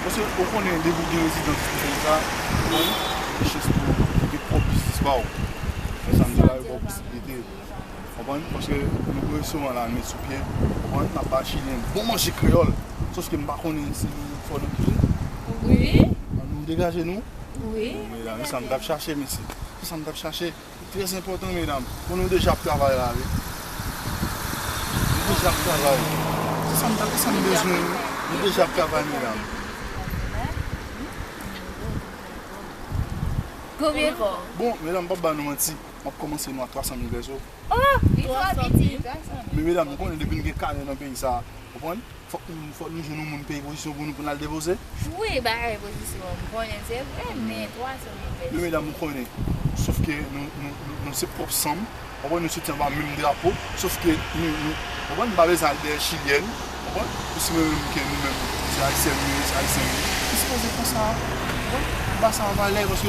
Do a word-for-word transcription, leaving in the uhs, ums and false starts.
Paske ou konnen, depi w gen rezidans nan peyi sa, ou konprann, ou gen chans pou w gen pwòp biznis pa w. Mwen sa m di la, yo ba w posibilite. Konprann? Paske nou gen restoran la, met sou pye. Konprann? N ap ba Chilyen bon manje kreyòl. Sòf ke m pa konnen si nou fò nan kizin. Wi. An nou degaje nou. Wi. Medam, se sa m t ap chache, mesye. Se sa m t ap chache. Trè enpòtan, medam. Bon, nou deja ap travay la, wi. Nou deja ap travay. Se sa m ta, se sa m bezwen, wi. Nou deja ap travay, medam. Konbyen fò? Bon, medam, m p ap ba nou manti. M ap kòmanse nou a twa san mil pèso. Oh, li twò piti. Men medam, nou konnen depi n gen kanè nan peyi sa, konprann? Fòk nou, fòk nou jwenn yon moun peye pozisyon pou nou, pou n al depoze. Wi, bagay pozisyon, m konnen se vre, men twa san mil pèso. Men medam, nou konnen. Sòf ke nou, nou, nou, nou se pwòp san m. Konprann, nou soti anba menm drapo. Sòf ke nou, nou, konprann, m pa bezwen al dèyè chilyèn. Konprann? Pou si mwen menm ke nou menm, se ayisyen nou ye, se ayisyen nou ye. Nou sipoze konsa. Konprann? M ba sa valè paske